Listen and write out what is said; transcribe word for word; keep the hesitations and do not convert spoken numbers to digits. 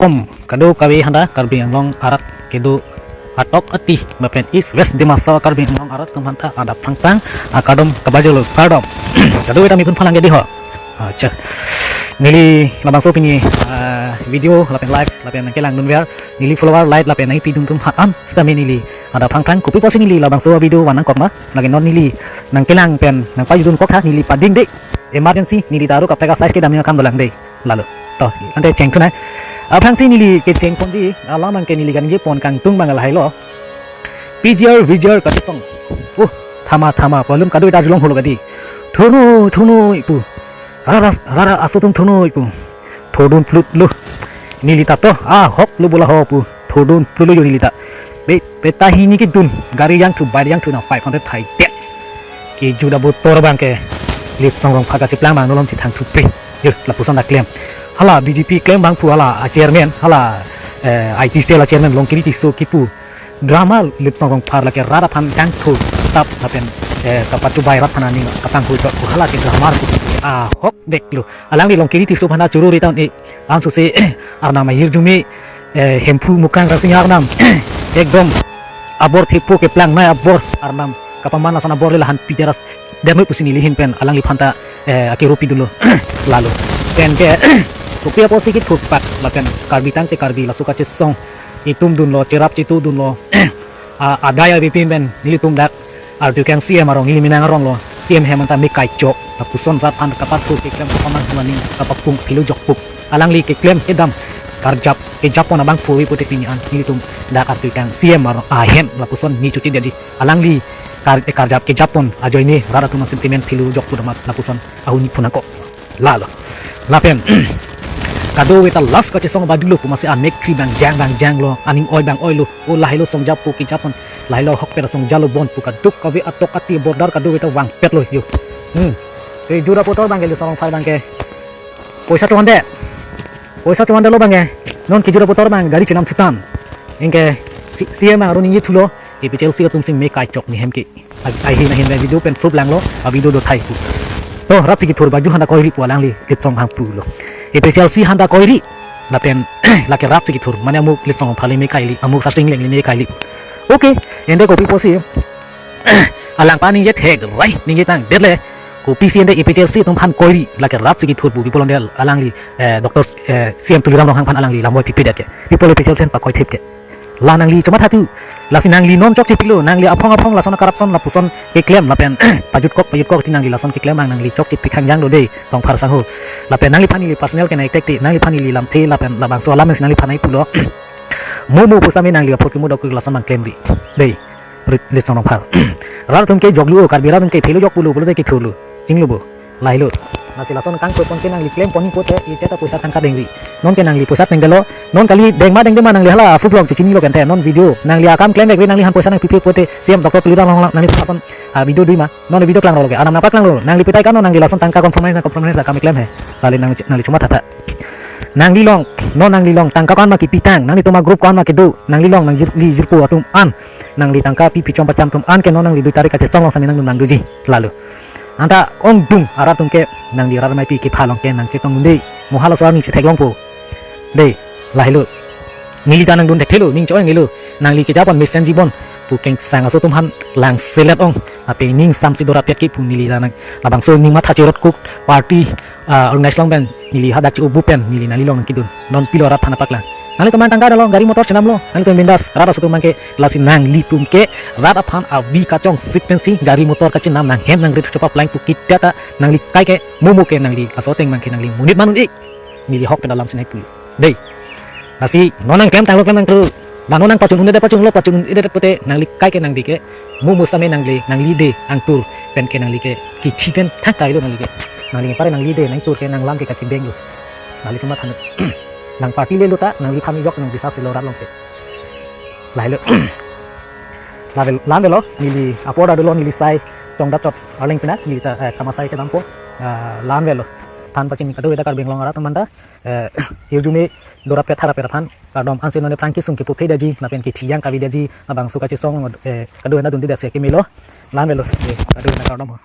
Om, kadokave handa Karbi Anglong arat kedo atok ati, lapen East West Dima Hasao Karbi Anglong arat atum aphanta adap aphrang aphrang akardom kebajolo, kardom. Kadokave ta miphan phalang jadi ho. Acha. Neli labangso pini, ah, video lapen live lapen nangkelangdunver, neli follower, like lapen nangpidun atum aphan sitame neli adap aphrang aphrang kopi pusi neli labangso video van nangkok ma, lake non neli nangkelang pen nangpajutdun kok tha, neli pading de. Emergency, neli ta aro kaprek a-size kedam akam dolang de. Lalo. To, ante chengthunai. Aphrangsi neli kecheng ponji alam abangke neli kaningje pon kangtung abang lahelo. P G R, V G R kachesong. Oh, thama thama, volume kadokave ta arjulong holo kadi. Thunoi, thunoi pu. Rara, rara aso atum thunoi pu. Thordun plutlo. Neli ta to, ahoklo bola ho pu. Thordun plutlo yo neli ta. Be, beta hini kedun. Gari jangthu, bike jangthu na five hundred thai tek. Kejut abotor abangke Litsong Rongphar kacheplang abang nolom si thangthupre. Yo, lapuson ta klem. Hala B J P klem abang pu hala a-chairman, hala, eh, I T cell a-chairman Longkiri Tisso kipu drama Litsong Rongphar lake rat aphan jangthu tap lapen, eh, kapatu bai rat aphan aning kapanghu chot pu hala ke drama pu ahok deklo. Alangli Longkiri Tisso aphan ta choro ri ta un-e, ansose arnam ahirjume, eh, Hemphu Mukrang Rangsing arnam ekdom abor thepo keplang nai abor arnam kapaman ason abor le lahan piteras dermut pusi neli ahin pen alangliphan ta, eh, akero pidunlo. Lalo. Pen ke kopi apotsi kethurpat lapen Karbi tangte Karbi laso kachesong itum dunlo, cherap chitu dunlo. A, adai abipin pen nelitum dak artukang C M arong, neli Menang arong lo, C M hem anta me kai chok, lapuson rat aphan kapathu keklem kapaman huaning kapapung philo jokpuk. Alangli keklem kedam karjap kejapon abang phuvi pute pini an nelitum dak artukang C M arong ahem lapuson ni chuchi jadi. Alangli kar, karjap kejapon ajoine rat atum sentiment philo jokpuk amat lapuson ahuni phunangkok. Lalo. Lapen kadokave ta last kachesong abang dolo pu masi amek kri abang jang abang janglo, aning oi abang oilo, o lahelo songjapo kejapon, lahelo ahokpet asong jalo bon pu kadokave atok ati border kadokave ta vangpetlo yo. Hmm. Kejut abotor abangke Litsong Rongphar abangke poisa chowande. Poisa chowandelo abangke. Non kejut abotor abang gari chenam thutam. Anke C-, C M arong ningje thulo. A P H L C atum si me kai chok ni hem ke. Ai, ai hin, ai hin video pen proof langlo, a video do thai pu. To, rat si kethur baju handa koiri pu alangli, Litsong hang pulo. A P H L C handa koiri, lapen, lake rat si kethur, mane amuk Litsong Rongphar le me kaili, amuk Sarsing Engleng le me kaili. Okay, ante kopi pusi, alang pa ningje thek, rai, ningje tang, detle, kopisi ante A P H L C atum aphan koiri, lake rat si kethur pu, pi pulo ante alangli, eh, Doctor, eh, C M Tuliram Ronghang aphan alangli, lamvoi pipedet ke, pi pulo A P H L C aphan pakoi thip ke. La nangli chomatha thu. Lasi nangli non chokche pilo, nangli aphong aphong lason a-corruption lapuson keklem lapen pajutkok pajutkok ti nangli lason keklem abang nangli chokche pi khangjang do de Rongphar sangho. Lapen nangliphan neli personal kenai tek ti, nangliphan neli lamthe lapen labangso alam si nangliphan nai pulo. Mo mo pusitame nangli apot kemodok lason abang klem di. De, Rit-, Litsong Rongphar. Rat atum ke joklo, Karbi rat atum ke phelo jok pulo, pulote kethurlo. Chinglo bo. Lahelo. Lasi lason kangthur pon ke nangli klem pon ni pote, ije ta poisa tangka dengri. Non ke nangli poisa dengdelo, non kali dengma dengdema nangli hala aphu vlog chuchini lo kente, non video, nangli akam klem vekve nangliphan poisa nangpipe pote, C M Doctor Tuliram Ronghang nangliphan lason, ah, video dima, non video klangrolo ke, anam nangpaklanglo, nangli pitai kan non nangli lason tangka compromise na compromise akam klem he, lali nangli, nangli chomatha tha. Nangli along, non nangli along, tangka ko-an ma kipi tang, nanglitum a-group ko-an ma kedo, nangli along, nang jir-, li jirpo atum an, nangli tangka pi pichom pacham atum an ke non nangli dui tarik kachesong along sami nangdun nangdoji, lalo. Anta ongdung arat atum ke nangli rat maipi kepha along ke nangchetong un de. Mo halaso arni chetheklongpo. De, lahelo. Neli ta nangdun thekthelo, ning cho-eng elo. Nangli kejapon mesenji bon pu kengsang aso atum aphan langselet ong. Ape ning samsi dorapet ke pu neli ta nang labangso ning matha cherot kuk party, ah, organize long pen neli hadak che-o bu pen neli nangli along nangkedun. Non pilo rat aphan apaklang. Nanglitum an tangka dolo, gari motor chenamlo. Nanglitum bindas, rat aso atum abangke lasi nanglitum ke rat aphan avi kachong sik pensi gari motor kachenam nanghem nangrit chopaplang pu kita ta nangli kai ke mo mo ke nangli laso ateng abangke nangli monit man un-e. Neli ahok pen alam si nai pu. Dei. Lasi non nangklem tanglo klem tanglo. La non nangpachun un-edet pachunlo, pachun un-edet pote nangli kai ke nangdi ke mo mo sitame nangli, nangli de angtur pen ke nangli ke kithi pen thangkai lo nangli ke. Nangli pare nangli de nangtur ke nanglam ke kachibeng lo. Nangli chomatha nang. Nang party le lo ta nangliphan jok nang bisa si lo rat along ke. Lahelo. Lavel, lamvelo, neli apor adolo neli sai tong dachot arleng pina, neli ta, eh, kamasai chedampo, ah, lamvelo. Than pachini kadokave ta Karbi Anglong arat atum anta, eh, hirjume dorapet tharapet aphan, kardom ansi non aphrang kesung kepu phedetji, lapen kethi jang kavedetji, labangso kachesong, eh, kadokave ta dundedet si kemelo, lamvelo, eh, kadokave ta kardom.